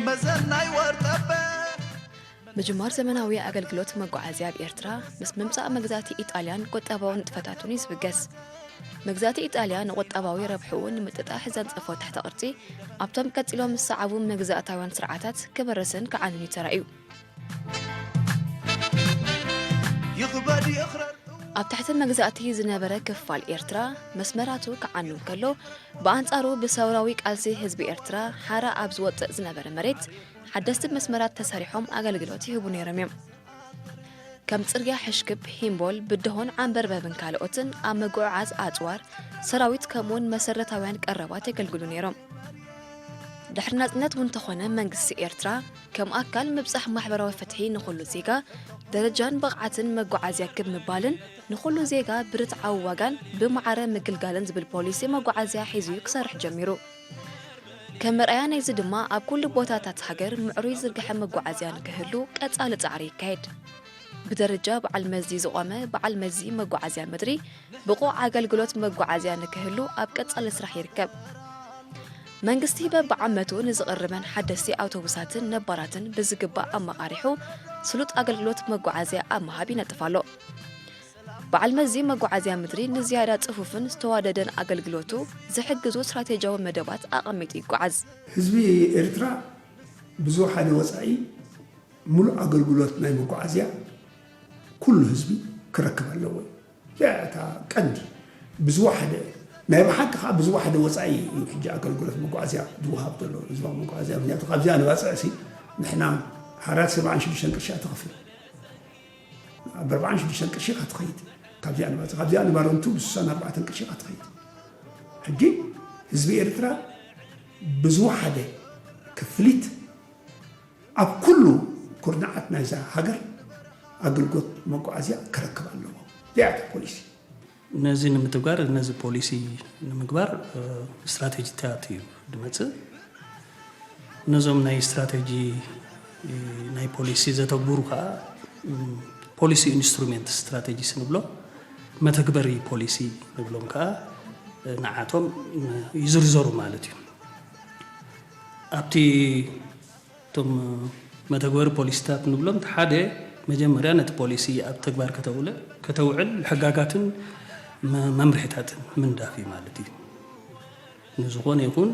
መዘናይ ወርጠበ ምጅማር ዘመናዊ ኣገልግሎት መጓዓዝያ ኣብ ኤርትራ ምስ ምምጻእ መግዛእቲ ኢጣልያን ቁጠባዊ ንጥፈታቱን እዩ ዝብገስ። መግዛእቲ ኢጣልያ ንቁጠባዊ ረብሕኡ ንምጥጣሕ ዘንጸፎ ትሕተ ቅርጺ ኣብቶም ቀጺሎም ዝሰዓቡ መግዛእታውያን ስርዓታት ክበርስን ክዓኑን እዩ ተራእዩ። ይኽበድ ይኽረር ኣብ ትሕቲ መግዛእቲ ዝነበረ ክፋል ኤርትራ መስመራቱ ክዓኑ እንከሎ፣ ብኣንጻሩ ብሰውራዊ ቃልሲ ህዝቢ ኤርትራ ሓራ ኣብ ዝወጽእ ዝነበረ መሬት ሓደስቲ መስመራት ተሰሪሖም ኣገልግሎት ይህቡ ነይሮም እዮም። ከም ጽርግያ ሕሽክብ፣ ሂምቦል፣ ብደሆን ዓንበርበብን ካልኦትን ኣብ ምጉዕዓዝ ኣጽዋር፣ ሰራዊት ከምኡውን መሰረታውያን ቀረባት የገልግሉ ነይሮም። ድሕሪ ናጽነት እውን እንተኾነ መንግስቲ ኤርትራ ከም ኣካል ምብጻሕ ማሕበራዊ ፍትሒ ንኹሉ ዜጋ ደረጃን ብቕዓትን መጓዓዝያ ክብ ምባልን ንኹሉ ዜጋ ብርትዓዊ ዋጋን ብማዕረ ምግልጋልን ዝብል ፖሊሲ መጓዓዝያ ሒዙ ክሰርሕ ጀሚሩ። ከም መርኣያ ናይዚ ድማ ኣብ ኩሉ ቦታታት ሃገር ምዕሩይ ዝርግሐ መጓዓዝያ ንክህሉ ቀጻሊ ጻዕሪ ይካየድ። ብደረጃ በዓል መዚ ዝቖመ በዓል መዚ መጓዓዝያ ምድሪ ብቑዕ ኣገልግሎት መጓዓዝያ ንክህሉ ኣብ ቀጻሊ ስራሕ ይርከብ። መንግስቲ በብዓመቱ ንዝቕርበን ሓደስቲ ኣውቶቡሳትን ነባራትን ብዝግባእ ኣመቓሪሑ ስሉጥ ኣገልግሎት መጓዓዝያ ኣብ ምሃብ ይነጥፍ ኣሎ። በዓል መዚ መጓዓዝያ ምድሪ ንዝያዳ ጽፉፍን ዝተዋደደን ኣገልግሎቱ ዝሕግዙ ስትራቴጂያዊ መደባት ኣቐሚጡ ይጓዓዝ። ህዝቢ ኤርትራ ብዝወሓደ ወፃኢ ሙሉእ ኣገልግሎት ናይ መጓዓዝያ ኩሉ ህዝቢ ክረክብ ኣለዎ። እዚኣ እታ ቀንዲ ብዝወሓደ ናይ ብሓቂ ከዓ ብዝወሓደ ወፃኢ እዩ ሕጂ ኣገልግሎት መጓዓዝያ ዝወሃብ ዘሎ ህዝባዊ መጓዓዝያ። ምክንያቱ ካብዚኣ ንባፅዕ ሲ ንሕና ሓራት ሰብዓን ሽዱሽተን ቅርሺ እያ ትኸፍል። ኣብ ኣርባዓን ሽዱሽተን ቅርሺ ኢኻ ትኸይድ። ካብዚኣ ንባፅዕ ካብዚኣ ንባረንቱ ብስሳን ኣርባዕተን ቅርሺ ኢኻ ትኸይድ። ሕጂ ህዝቢ ኤርትራ ብዝወሓደ ክፍሊት ኣብ ኩሉ ኩርናዓት ናይዛ ሃገር ኣገልግሎት መጓዓዝያ ክረክብ ኣለዎ። እዚኣ እታ ፖሊሲ። ነዚ ንምትግባር ነዚ ፖሊሲ ንምግባር ስትራቴጂታት እዩ ዝመፅእ። ነዞም ናይ ስትራቴጂ ናይ ፖሊሲ ዘተግብሩ ከዓ ፖሊሲ ኢንስትሩሜንት ስትራቴጂስ ንብሎ፣ መተግበሪ ፖሊሲ ንብሎም ከዓ ንዓቶም ይዝርዘሩ ማለት እዩ። ኣብቲ እቶም መተግበሪ ፖሊሲታት ንብሎም ሓደ መጀመርያ ነቲ ፖሊሲ ኣብ ተግባር ከተውለ ከተውዕል ሕጋጋትን መምርሒታትን ምንዳፍ እዩ ማለት እዩ። ንዝኾነ ይኹን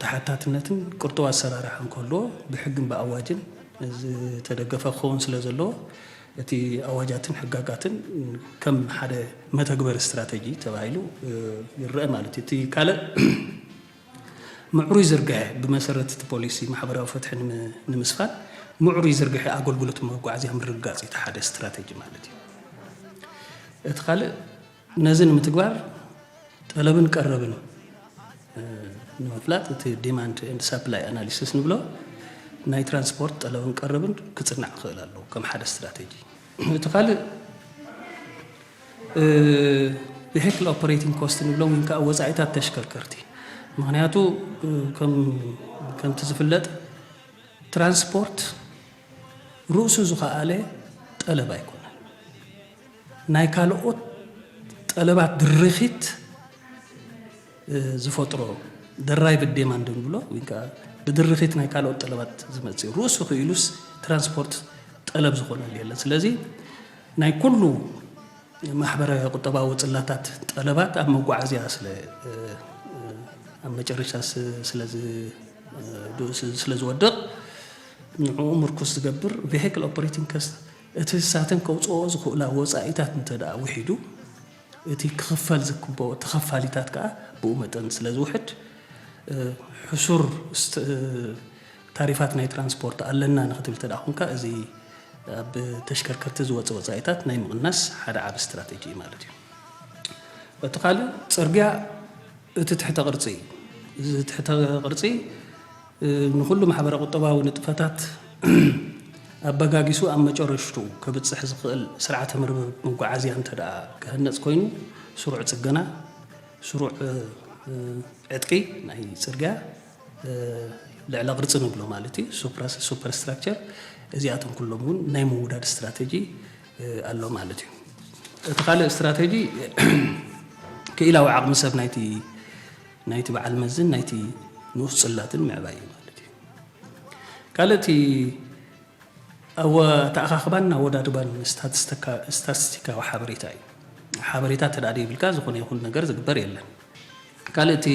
ተሓታትነትን ቅርጡው ኣሰራርሓን ከሎ ብሕግን ብኣዋጅን ዝተደገፈ ክኸውን ስለ ዘለዎ እቲ ኣዋጃትን ሕጋጋትን ከም ሓደ መተግበሪ ስትራተጂ ተባሂሉ ይረአ ማለት እዩ። እቲ ካልእ ምዕሩይ ዝርግሐ ብመሰረት እቲ ፖሊሲ ማሕበራዊ ፍትሒ ንምስፋን ምዕሩይ ዝርግሐ ኣገልግሎት መጓዓዝያ ምርግጋፅ እቲ ሓደ ስትራተጂ ማለት እዩ። እቲ ካልእ ነዚ ንምትግባር ጠለብን ቀረብን ንምፍላጥ እቲ ዲማንድ ኤንድ ሳፕላይ ኣናሊሲስ ንብሎ ናይ ትራንስፖርት ጠለብን ቀረብን ክፅናዕ ክኽእል ኣለዎ ከም ሓደ ስትራተጂ። እቲ ካልእ ቪክል ኦፐሬቲንግ ኮስት ንብሎም ወይ ከዓ ወፃኢታት ተሽከርከርቲ። ምክንያቱ ከምቲ ዝፍለጥ ትራንስፖርት ርእሱ ዝኸኣለ ጠለብ ኣይኮነን። ናይ ካልኦት ጠለባት ድርኺት ዝፈጥሮ ደራይቭ ዴማንድ ንብሎ ወይ ከዓ ብድርኺት ናይ ካልኦት ጠለባት ዝመፅእ ርእሱ ክኢሉስ ትራንስፖርት ጠለብ ዝኾነሉ የለን። ስለዚ ናይ ኩሉ ማሕበረ ቁጠባዊ ፅላታት ጠለባት ኣብ መጓዓዝያ ስለ ኣብ መጨረሻ ስለዚ ስለ ዝወድቕ ንዕኡ ምርኩስ ዝገብር ቪክል ኦፐሬቲንግ ኮስት እቲ ሳተን ከውፅኦ ዝኽእላ ወፃኢታት እንተ ደኣ ውሒዱ እቲ ክኽፈል ዝግብኦ ተኸፋሊታት ከዓ ብኡ መጠን ስለ ዝውሕድ ሕሱር ታሪፋት ናይ ትራንስፖርት ኣለና ንክትብል ተደኣ ኮንካ እዚ ኣብ ተሽከርከርቲ ዝወፀ ወፃኢታት ናይ ምቕናስ ሓደ ዓቢ ስትራተጂ እዩ ማለት እዩ። እቲ ካልእ ፅርግያ እቲ ትሕተ ቅርፂ እዩ። እዚ ትሕተ ቅርፂ ንኹሉ ማሕበረ ቁጠባዊ ንጥፈታት ኣበጋጊሱ ኣብ መጨረሽቱ ከብፅሕ ዝኽእል ስርዓተ መርበብ መጓዓዝያ እንተ ደኣ ክህነፅ ኮይኑ ስሩዕ ፅገና፣ ስሩዕ ዕጥቂ ናይ ፅርግያ ልዕለ ቅርፂ ንብሎ ማለት እዩ ሱፐርስትራክቸር እዚኣቶም ኩሎም እውን ናይ ምውዳድ ስትራተጂ ኣሎ ማለት እዩ። እቲ ካልእ ስትራተጂ ክኢላዊ ዓቕሚ ሰብ ናይቲ ናይቲ በዓል መዝን ናይቲ ንኡስ ፅላትን ምዕባይ እዩ ማለት እዩ። ካልእ እቲ ኣወ-፣ ኣተኣኻኽባን ኣወዳድባን ስታቲስቲካ-፣ ስታቲስቲካዊ ሓበሬታ እዩ። ሓበሬታ ተዳኣ ዘይብልካ ዝኾነ ይኹን ነገር ዝግበር የለን። ካልእ እቲ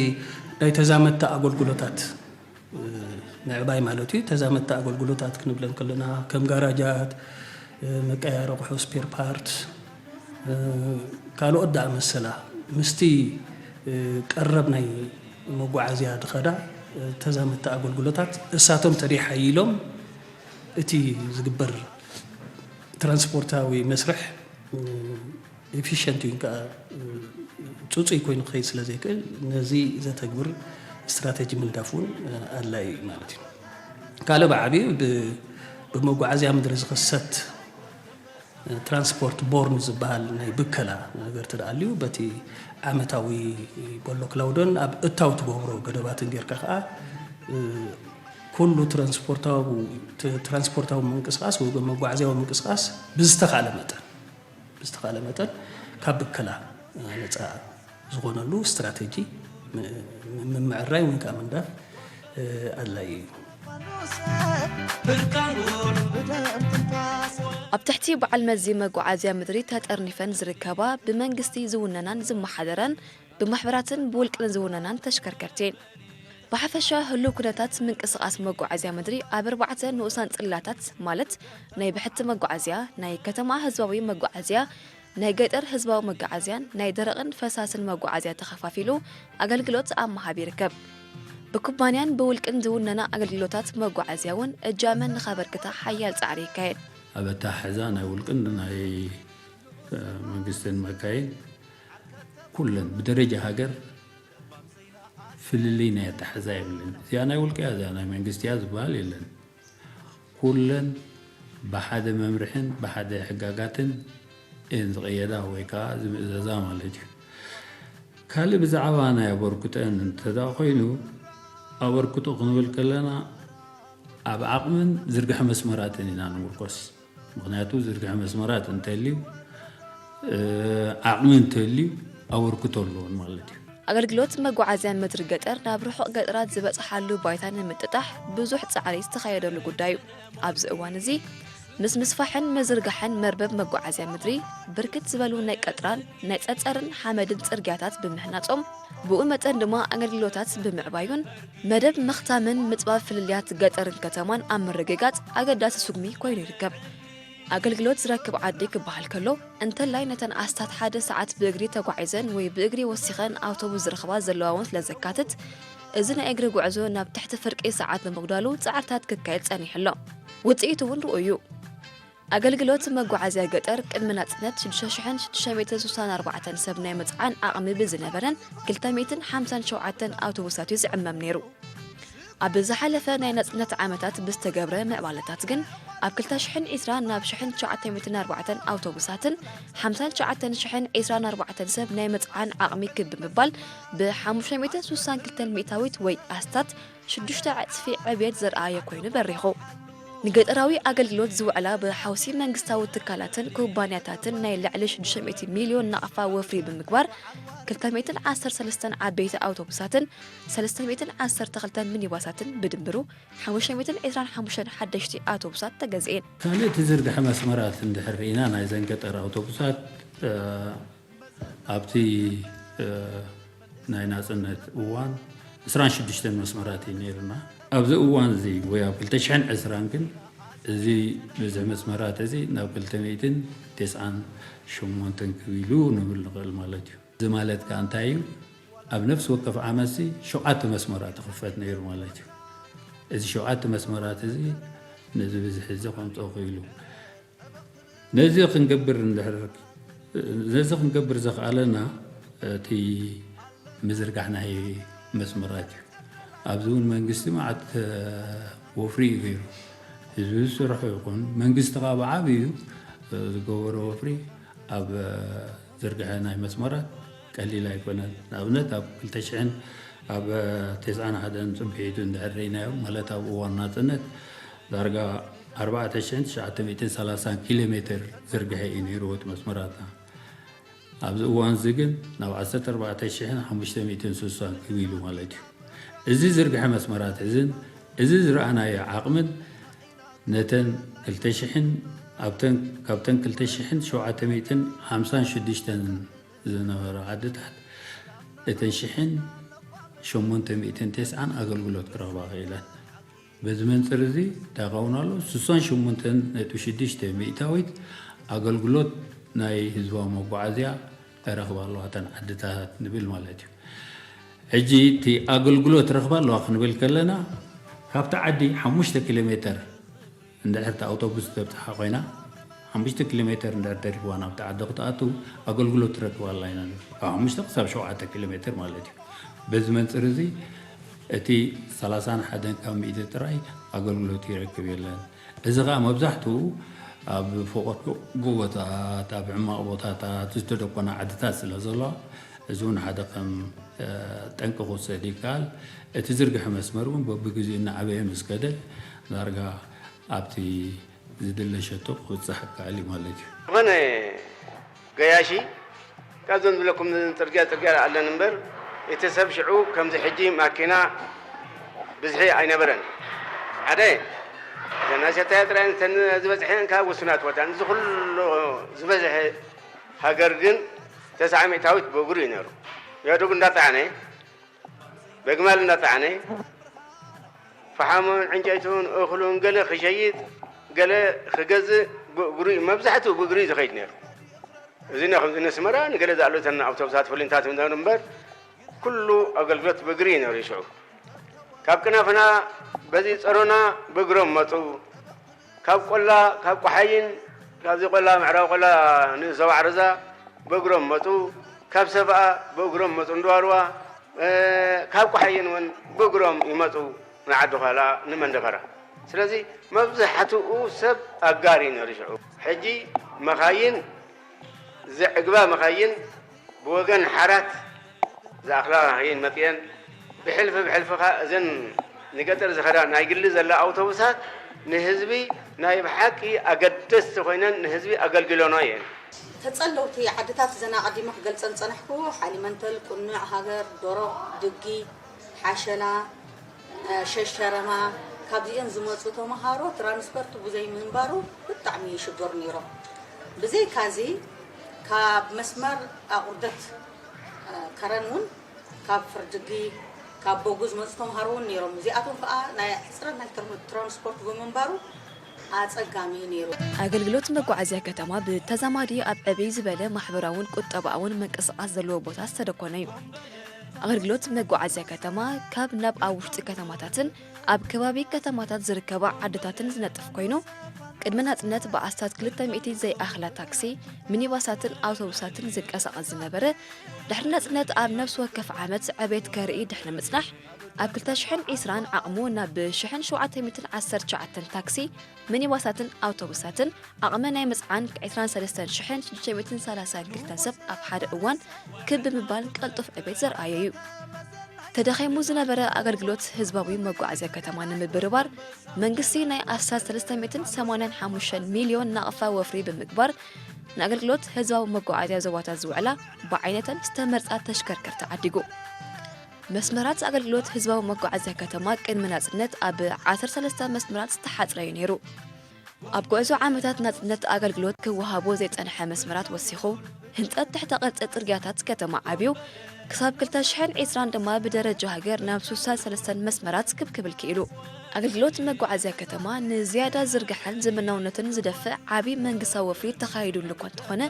ናይ ተዛመድቲ ኣገልግሎታት፣ እ፣ ምዕባይ ማለት እዩ። ተዛመድቲ ኣገልግሎታት ክንብለን ከለና ከም ጋራጃት፣ እ፣ መቀያየሪ ኣቑሑ፣ ስፔር ፓርት፣ እ፣ ካልኦት ደኣ መሰላ ምስቲ፣ እ፣ ቀረብ ናይ መጓዓዝያ ዝኸዳ፣ እ፣ ተዛመድቲ ኣገልግሎታት እሳቶም ተደይ ሓይሎም እቲ ዝግበር ትራንስፖርታዊ መስርሕ፣ እ፣ ኤፊሽንት ወይ ከዓ፣ እ፣ ጽጹይ ኮይኑ ክኸይድ ስለ ዘይክእል ነዚ ዘተግብር ስትራተጂ ምንዳፍ እውን፣ እ፣ ኣድላዪ እዩ ማለት እዩ። ካልእ ብዓቢኡ ብ-፣ ብመጓዓዝያ ምድሪ ዝኽሰት፣ እ፣ ትራንስፖርት ቦርን ዝበሃል ናይ ብከላ ነገር ተደኣልዩ በቲ ዓመታዊ በሎ ክላውዶን ኣብ እታው ትገብሮ ገደባትን ጌርካ ከዓ፣ እ፣ ኩሉ ትራንስፖርታዊ፣ ት-፣ ትራንስፖርታዊ ምንቅስቃስ ወይ መጓዓዝያዊ ምንቅስቃስ ብዝተኻለ መጠን፣ ብዝተኻለ መጠን ካብ ብከላ ነፃ ዝኾነሉ ስትራቴጂ ም-፣ ም-፣ ምምዕራይ ወይ ከዓ ምንዳፍ፣ እ፣ ኣድላዪ እዩ። ኣብ ትሕቲ በዓል መዚ መጓዓዝያ ምድሪ ተጠርኒፈን ዝርከባ ብመንግስቲ ዝውነናን ዝመሓደራን ብማሕበራትን ብውልቅን ዝውነናን ተሽከርከርቲ እየን። ብሓፈሻ ህሉው ኩነታት ምንቅስቓስ መጓዓዝያ ምድሪ ኣብ ኣርባዕተ ንኡሳን ጽላታት ማለት ናይ ብሕቲ መጓዓዝያ፣ ናይ ከተማ ህዝባዊ መጓዓዝያ፣ ናይ ገጠር ህዝባዊ መጓዓዝያን ናይ ደረቕን ፈሳስን መጓዓዝያ ተኸፋፊሉ ኣገልግሎት ኣብ ምሃብ ይርከብ። ብኩባንያን ብውልቅን ዝውነና ኣገልግሎታት መጓዓዝያ እውን እጃመን ንኸበርክታ ሓያል ጻዕሪ ይካየድ። ኣብ ኣተሓሕዛ ናይ ውልቅን ናይ መንግስትን መካይን ኩለን ብደረጃ ሃገር ፍልልይ ናይ ኣተሓሕዛ የብለን። እዚኣ ናይ ውልቂ እያ፣ እዚኣ ናይ መንግስቲ እያ ዝበሃል የለን። ኩለን ብሓደ መምርሕን ብሓደ ሕጋጋትን እየን ዝቕየዳ ወይ ከዓ ዝምእዘዛ ማለት እዩ። ካልእ ብዛዕባ ናይ ኣበርክቶአን እንተዳ ኮይኑ፣ ኣበርክቶ ክንብል ከለና ኣብ ዓቕምን ዝርግሐ መስመራትን ኢና ንምርኮስ። ምኽንያቱ ዝርግሐ መስመራት እንተልዩ፣ ዓቕሚ እንተልዩ ኣበርክቶ ኣለዎን ማለት እዩ። ኣገልግሎት መጓዓዝያ ምድሪ ገጠር ናብ ርሑቕ ገጠራት ዝበጽሓሉ ባይታ ንምጥጣሕ ብዙሕ ጻዕሪ ዝተኻየደሉ ጉዳይ እዩ። ኣብዚ እዋን እዚ ምስ ምስፋሕን ምዝርጋሕን መርበብ መጓዓዝያ ምድሪ ብርክት ዝበሉ ናይ ቀጥራን ናይ ጸጸርን ሓመድን ጽርግያታት ብምህናጾም ብኡ መጠን ድማ ኣገልግሎታት ብምዕባዩን መደብ ምኽታምን ምጽባብ ፍልልያት ገጠርን ከተማን ኣብ ምርግጋጽ ኣገዳሲ ስጉሚ ኮይኑ ይርከብ። ኣገልግሎት ዝረክብ ዓዲ ክበሃል ከሎ እንተላይ ነተን ኣስታት ሓደ ሰዓት ብእግሪ ተጓዒዘን ወይ ብእግሪ ወሲኸን ኣውቶቡስ ዝረኽባ ዘለዋ እውን ስለ ዘካትት እዚ ናይ እግሪ ጉዕዞ ናብ ትሕቲ ፍርቂ ሰዓት ብምጉዳሉ ጻዕርታት ክካየድ ጸኒሑ ኣሎ። ውጽኢቱ እውን ርኡይ እዩ። ኣገልግሎት መጓዓዝያ ገጠር ቅድሚ ናጽነት ሽዱሽተ ሽሕን ሽዱሽተ ሚእትን ስሳን ኣርባዕተን ሰብ ናይ ምጽዓን ዓቕሚ ብዝነበረን ክልተ ሚእትን ሓምሳን ሸውዓተን ኣውቶቡሳት እዩ ዝዕመም ነይሩ። ኣብ ዝሓለፈ ናይ ናጽነት ዓመታት ብዝተገብረ ምዕባለታት ግን ኣብ ክልተ ሽሕን ዕስራን ናብ ሽሕን ትሽዓተ ሚእትን ኣርባዕተን ኣውቶቡሳትን ሓምሳን ትሽዓተ ሽሕን ዕስራን ኣርባዕተን ሰብ ናይ ምጽዓን ዓቕሚ ክብ ብምባል ብ ሓሙሽተ ሚእትን ስሳን ክልተን ሚእታዊት ወይ ኣስታት ሽዱሽተ ዕጽፊ ዕብየት ዘርኣየ ኮይኑ በሪኹ። ንገጠራዊ ኣገልግሎት ዝውዕላ ብሓውሲ መንግስታዊ ትካላትን ኩባንያታትን ናይ ልዕሊ ሽዱሽተ ሚእቲ ሚልዮን ናቕፋ ወፍሪ ብምግባር ክልተ ሚእትን ዓሰርተ ሰለስተን ዓበይቲ ኣውቶቡሳትን ሰለስተ ሚእትን ዓሰርተ ክልተን ሚኒባሳትን ብድምሩ ሓሙሽተ ሚእትን ዕስራን ሓሙሽተን ሓደሽቲ ኣውቶቡሳት ተገዝኤን። ካልእ እቲ ዝርግሐ መስመራት እንድሕር ርኢና ናይዘን ገጠር ኣውቶቡሳት ኣብቲ ናይ ናጽነት እዋን ዕስራን ሽዱሽተን መስመራት እዩ ነይርና። ኣብዚ እዋን እዚ ወይ ኣብ ክልተ ሽሕን ዕስራን ግን እዚ ብዝሒ መስመራት እዚ ናብ ክልተ ሚእትን ተስዓን ሸሞንተን ክብ ኢሉ ንብል ንኽእል ማለት እዩ። እዚ ማለት ከኣ እንታይ እዩ? ኣብ ነፍሲ ወከፍ ዓመትሲ ሸውዓተ መስመራት ይኽፈት ነይሩ ማለት እዩ። እዚ ሸውዓተ መስመራት እዚ ነዚ ብዝሒ እዚ ከምጽኦ ክኢሉ። ነዚ ክንገብር እንድሕር ነዚ ክንገብር ዘኽኣለና እቲ ምዝርጋሕ ናይ መስመራት እዩ። ኣብዚ እውን መንግስቲ መዓት ወፍሪ እዩ ገይሩ። ህዝቢ ዝስርሖ ይኹን መንግስቲ ከዓ ብዓብዩ ዝገበሮ ወፍሪ ኣብ ዝርግሐ ናይ መስመራት ቀሊል ኣይኮነን። ንኣብነት ኣብ ክልተ ሽሕን ኣብ ተስዓን ሓደን ጽንሒቱ እንድሕር ርኢናዮ ማለት ኣብ እዋን ናጽነት ዳርጋ ኣርባዕተ ሽሕን ትሽዓተ ሚእትን ሰላሳን ኪሎ ሜትር ዝርግሐ እዩ ነይሩ እቲ መስመራትና። ኣብዚ እዋን እዚ ግን ናብ ዓሰርተ ኣርባዕተ ሽሕን ሓሙሽተ ሚእትን ስሳን ክብ ኢሉ ማለት እዩ። እዚ ዝርግሐ መስመራት እዝን እዚ ዝረኣናዮ ዓቕምን ነተን ክልተ ሽሕን ኣብተን ካብተን ክልተ ሽሕን ሸውዓተ ሚእትን ሓምሳን ሽዱሽተን ዝነበራ ዓድታት እተን ሽሕን ሸሞንተ ሚእትን ተስዓን ኣገልግሎት ክረኽባ ክኢለን። በዚ መንፅር እዚ እንታይ ይኸውን ኣሎ? ስሳን ሸሞንተን ነጥቢ ሽዱሽተ ሚእታዊት ኣገልግሎት ናይ ህዝባዊ መጓዓዝያ ይረኽባ ኣለዋ እተን ዓድታት ንብል ማለት እዩ። ሕጂ እቲ ኣገልግሎት ረኽባ ኣለዋ ክንብል ከለና ካብቲ ዓዲ ሓሙሽተ ኪሎ ሜተር እንድሕር እቲ ኣውቶቡስ ተብፅሓ ኮይና ሓሙሽተ ኪሎ ሜተር እንድሕር ተሪፍዋ ናብቲ ዓዲ ክትኣቱ ኣገልግሎት ትረክብ ኣላ ኢና ንብል። ካብ ሓሙሽተ ክሳብ ሸውዓተ ኪሎ ሜተር ማለት እዩ። በዚ መንፅር እዚ እቲ ሰላሳን ሓደን ካብ ሚእቲ ጥራይ ኣገልግሎት ይረክብ የለን። እዚ ኸዓ መብዛሕትኡ ኣብ ፈቐዶ ጎቦታት፣ ኣብ ሕማቕ ቦታታት ዝተደኮና ዓድታት ስለ ዘለዋ፣ እዚ እውን ሓደ ከም፣ እ፣ ጠንቂ ክውሰድ ይከኣል። እቲ ዝርግሐ መስመር እውን በብግዜኡ እናዓበየ ምስ ከደ ዳርጋ ኣብቲ ዝድለ ሸቶ ክብጻሕ ይከኣል እዩ ማለት እዩ። ዝኾነ ገያሺ ካብዞም ዝብለኩም ጽርግያ ጽርግያ ኣለን እምበር እቲ ሰብ ሽዑ ከምዚ ሕጂ ማኪና ብዝሒ ኣይነበረን። ሓደ እተን ኣሸታያ ጥራይ እተን ዝበዝሐን ካብ ውሱናት ቦታ እዚ ኩሉ ዝበዝሐ ሃገር ግን ተስዓ ሚእታዊት ብእግሩ እዩ ነይሩ። የእዱግ እንዳጸዓነ በግማል እንዳጸዓነ ፈሓሙን ዕንጨይቱን እኽሉን ገለ ክሸይጥ ገለ ክገዝእ ብእግሩ እዩ፣ መብዛሕትኡ ብእግሩ እዩ ዝኸይድ ነይሩ። እዚ ና ከምዚ ነስመራ ንገለ ዝኣሉ እተን ኣውቶቡሳት ፍሊንታት እንዳበሉ እምበር ኩሉ ኣገልግሎት ብእግሪ እዩ ነይሩ ሽዑ። ካብ ቅናፍና በዚ ጸሮና ብእግሮም መጹ። ካብ ቆላ፣ ካብ ቆሓይን፣ ካብዚ ቆላ፣ ምዕራብ ቆላ ንእስ ዘዋዕርዛ ብእግሮም መጹ። ካብ ሰፍኣ ብእግሮም መጹ። እንድዋርዋ፣ እ፣ ካብ ቆሓይን እውን ብእግሮም ይመጹ ንዓዲ ዃላ፣ ንመንደፈራ። ስለዚ መብዛሕትኡ ሰብ ኣጋር እዩ ነይሩ ሽዑ። ሕጂ መኻይን ዘዕግባ መኻይን ብወገን ሓራት ዝኣኽላ መኻይን መፅየን፣ ብሕልፊ ብሕልፊ ኸዓ እዘን ንገጠር ዝኸዳ ናይ ግሊ ዘላ ኣውቶቡሳት ንህዝቢ ናይ ብሓቂ ኣገደስቲ ኮይነን ንህዝቢ ኣገልግሎና እየን። ተጸለውቲ ዓድታት እዘን ኣቐዲመ ክገልጸን ዝጸናሕኩ፣ ሓሊመንተል፣ ቁኑዕ፣ ሃገር፣ ዶሮቕ፣ ድጊ፣ ሓሸላ፣ ሸሸረማ፣ ካብዚኤን ዝመጹ ተመሃሮ ትራንስፖርት ብዘይ ምንባሩ ብጣዕሚ ይሽገሩ ነይሮም። ብዘይካዚ ካብ መስመር ኣቑርደት፣ እ፣ ከረን እውን ካብ ፍርድጊ፣ ካብ ቦጉ ዝመጹ ተመሃሮ እውን ነይሮም። እዚኣቶም ከኣ ናይ ሕጽረት ናይ ትር-፣ ትራንስፖርት ብምንባሩ ኣጸጋሚ ነይሩ። ኣገልግሎት መጓዓዝያ ከተማ ብተዛማዲ ኣብ ዕብይ ዝበለ ማሕበራውን ቁጠባውን ምንቅስቓስ ዘለዎ ቦታ ዝተደኮነ እዩ። ኣገልግሎት መጓዓዝያ ከተማ ካብ ናብ ኣብ ውሽጢ ከተማታትን ኣብ ከባቢ ከተማታት ዝርከባ ዓድታትን ዝነጥፍ ኮይኑ፣ ቅድሚ ናጽነት ብኣስታት ክልተ ሚእቲ ዘይኣኽላ ታክሲ፣ ሚኒባሳትን ኣውቶቡሳትን ዝንቀሳቐስ ዝነበረ፣ ድሕሪ ናጽነት ኣብ ነፍሲ ወከፍ ዓመት ዕቤት ከርኢ ድሕሪ ምጽናሕ፣ ኣብ ክልተ ሽሕን ዕስራን ዓቕሙ ናብ ሽሕን ሸውዓተ ሚእትን ዓሰርተ ትሽዓተን ታክሲ፣ ሚኒባሳትን ኣውቶቡሳትን ዓቕሚ ናይ ምጽዓን ዕስራን ሰለስተን ሽሕን ሽዱሽተ ሚእትን ሰላሳን ክልተን ሰብ ኣብ ሓደ እዋን ክብ ብምባል ቀልጡፍ ዕቤት ዘርኣየ እዩ። ተዳኺሙ ዝነበረ ኣገልግሎት ህዝባዊ መጓዓዝያ ከተማ ንምብርባር መንግስቲ ናይ ኣስታት ሰለስተ ሚእትን ሰማንያን ሓሙሽተን ሚልዮን ናቕፋ ወፍሪ ብምግባር ንኣገልግሎት ህዝባዊ መጓዓዝያ ዞባታት ዝውዕላ ብዓይነተን ዝተመርጻ ተሽከርከርቲ ዓዲጉ። መስመራት ኣገልግሎት ህዝባዊ መጓዓዝያ ከተማ ቅድሚ ናጽነት ኣብ ዓሰርተ ሰለስተ መስመራት ዝተሓጽረ እዩ ነይሩ። ኣብ ጉዕዞ ዓመታት ናጽነት ኣገልግሎት ክወሃቦ ዘይጸንሐ መስመራት ወሲኹ፣ ህንጸት ትሕተ ቅርጺ ጽርግያታት ከተማ ዓብዩ፣ ክሳብ ክልተ ሽሕን ዕስራን ድማ ብደረጃ ሃገር ናብ ሱሳ ሰለስተን መስመራት ክብ ክብል ክኢሉ። ኣገልግሎት መጓዓዝያ ከተማ ንዝያዳ ዝርግሐን ዘመናውነትን ዝደፍእ ዓቢ መንግስታዊ ወፍሪ ተኻይዱሉ እኳ እንተኾነ፣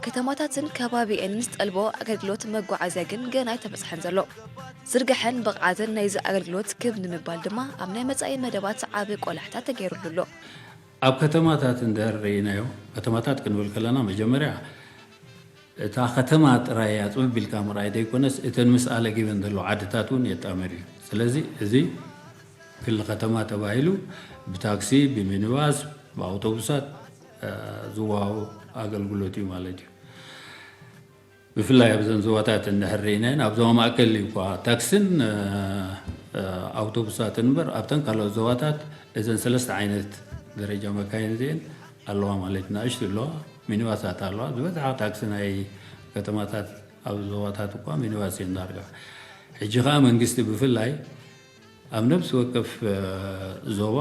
ከተማታትን ከባቢኤን ዝጠልቦ ኣገልግሎት መጓዓዝያ ግን ገና ኣይተበጽሐን ዘሎ። ዝርግሐን ብቕዓትን ናይዚ ኣገልግሎት ክብ ንምባል ድማ ኣብ ናይ መጻኢ መደባት ዓቢ ቆላሕታ ተገይሩሉ ኣሎ። ኣብ ከተማታት እንድሕር ርኢናዮ፣ ከተማታት ክንብል ከለና መጀመርያ እታ ከተማ ጥራይ እያ ጽብብ ኢልካ ምርኣይ ዘይኮነስ፣ እተን ምስኣ ለጊበን ዘለዋ ዓድታት እውን የጣምር እዩ። ስለዚ እዚ ክሊ ከተማ ተባሂሉ ብታክሲ፣ ብሚኒባስ፣ ብኣውቶቡሳት፣ እ፣ ዝወሃቡ ኣገልግሎት እዩ ማለት እዩ። ብፍላይ ኣብዘን ዞባታት እንድሕር ርኢናየን፣ ኣብ ዞባ ማእከል እዩ እኳ ታክስን፣ እ፣ እ፣ ኣውቶቡሳትን እምበር፣ ኣብተን ካልኦት ዞባታት እዘን ሰለስተ ዓይነት ደረጃ መካይን እዚአን ኣለዋ ማለት እዩ። ንኣሽቱ ኣለዋ፣ ሚኒባሳት ኣለዋ፣ ዝበዝሓ ታክሲ ናይ ከተማታት ኣብ ዞባታት እኳ ሚኒባስ እየን ዳርጋ። ሕጂ ኸዓ መንግስቲ ብፍላይ ኣብ ነፍሲ ወከፍ ዞባ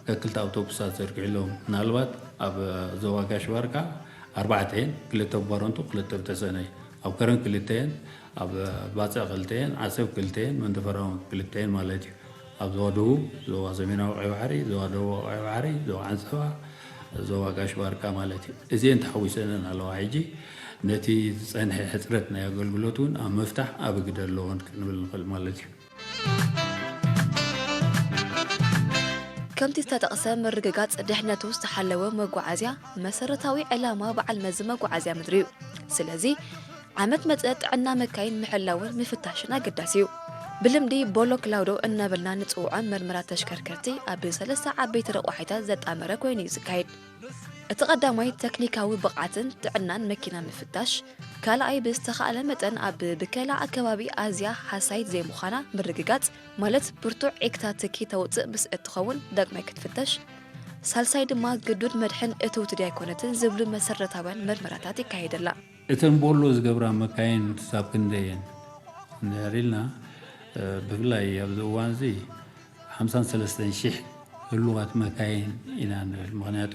ከክልተ ኣውቶቡሳት ዘርጊሕሎም። ምናልባት ኣብ ዞባ ጋሽ ባርካ ኣርባዕተ እየን፣ ክልተ ብባረንቱ ክልተ ብተሰነይ። ኣብ ከረን ክልተ እየን፣ ኣብ ባጽዕ ክልተ እየን፣ ዓሰብ ክልተ እየን፣ መንደፈራውን ክልተ እየን ማለት እዩ። ኣብ ዞባ ደቡብ፣ ዞባ ሰሜናዊ ቀይ ባሕሪ፣ ዞባ ደቡብ ቀይ ባሕሪ፣ ዞባ ዓንሰባ፣ ዞባ ጋሽ ባርካ ማለት እዩ። እዚአን ተሓዊሰንን ኣለዋ። ሕጂ ነቲ ዝጸንሐ ሕጽረት ናይ ኣገልግሎት እውን ኣብ ምፍታሕ ኣብ ግደ ኣለዎን ክንብል ንኽእል ማለት እዩ። ከምቲ ዝተጠቕሰ ምርግጋጽ ድሕነቱ ዝተሓለወ መጓዓዝያ መሰረታዊ ዕላማ በዓል መዚ መጓዓዝያ ምድሪ እዩ። ስለዚ ዓመት መጸ ጥዕና መካይን ምሕላውን ምፍታሽን ኣገዳሲ እዩ። ብልምዲ ቦሎ ክላውዶ እናበልና ንጽውዖ መርመራ ተሽከርከርቲ ኣብ ሰለስተ ዓበይቲ ረቋሒታት ዘጣመረ ኮይኑ እዩ ዝካየድ። እቲ ቀዳማይ ተክኒካዊ ብቕዓትን ጥዕናን መኪና ምፍታሽ፣ ካልኣይ ብዝተኻእለ መጠን ኣብ ብከላ ኣከባቢ ኣዝያ ሓሳይት ዘይምዃና ምርግጋጽ፣ ማለት ብርቱዕ ዒግታ ትኪ ተውጽእ ምስ እትኸውን ዳግማይ ክትፍተሽ፣ ሳልሳይ ድማ ግዱድ መድሕን እትውቲ ድያ ኣይኮነትን ዝብሉ መሰረታውያን መርመራታት ይካየደላ። እተን ቦሎ ዝገብራ መካይን ክሳብ ክንደይ እየን እንድሕር ኢልና፣ ብፍላይ ኣብዚ እዋን እዚ ሓምሳን ሰለስተን ሺሕ ህሉዋት መካይን ኢና ንብል። ምኽንያቱ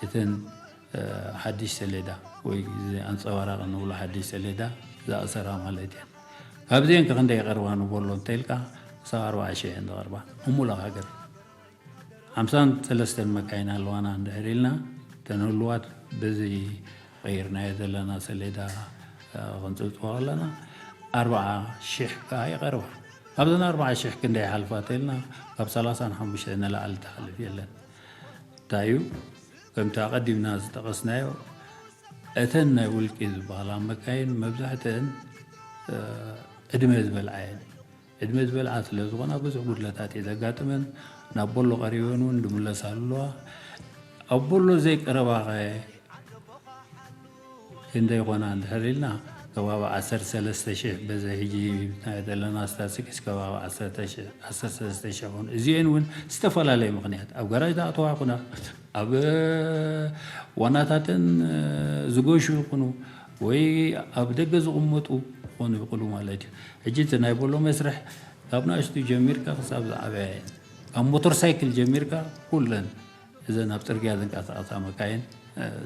እተን ሓድሽ ሰሌዳ ወይ ኣንፀባራቂ ንብሎ ሓድሽ ሰሌዳ ዝኣሰራ ማለት እየን። ካብዚአን ከ ክንደይ ይቐርባ ንቦሎ እንተኢልካ፣ ክሳብ ኣርብዓ ሺሕ እየን ዝቐርባ ንሙሉእ ሃገር። ሓምሳን ሰለስተን መካይን ኣለዋና እንድሕር ኢልና፣ እተን ህሉዋት በዚ ቀይርናዮ ዘለና ሰሌዳ ክንፅብፅቦ ከለና ኣርብዓ ሺሕ ከዓ ይቐርባ። ካብዘን ኣርብዓ ሺሕ ክንደይ ይሓልፋ ተኢልና፣ ካብ ሰላሳን ሓሙሽተ ንላዕሊ ትሓልፍ የለን። እንታይ እዩ? ከምቲ ኣቐዲምና ዝጠቐስናዮ፣ እተን ናይ ውልቂ ዝበሃላ መካይን መብዛሕትአን ዕድመ ዝበልዓ እየን። ዕድመ ዝበልዓ ስለ ዝኾና ብዙሕ ጉድለታት እዩ ዘጋጥመን። ናብ ቦሎ ቀሪበን እውን ዝምለሳ ኣለዋ። ኣብ ቦሎ ዘይቀረባኸ ክንደይ ይኾና እንድሕር ኢልና፣ ከባቢ ዓሰርተ ሰለስተ ሺሕ በዚ ሕጂ ናይ ዘለና ስታትስቲክስ ከባቢ ዓሰርተ ሺሕ፣ ዓሰርተ ሰለስተ ሺሕ ይኾኑ። እዚአን እውን ዝተፈላለየ ምኽንያት ኣብ ጋራጅ ዝኣተዋ ይኹና፣ ኣብ ዋናታተን ዝገሹ ይኹኑ ወይ ኣብ ደገ ዝቕመጡ ክኾኑ ይኽእሉ ማለት እዩ። ሕጂ እቲ ናይ ቦሎ መስርሕ ካብ ንእሽቱ ጀሚርካ ክሳብ ዝዓበያ እየን። ካብ ሞተር ሳይክል ጀሚርካ ኩለን እዘን ኣብ ጽርግያ ዝንቀሳቐሳ መካይን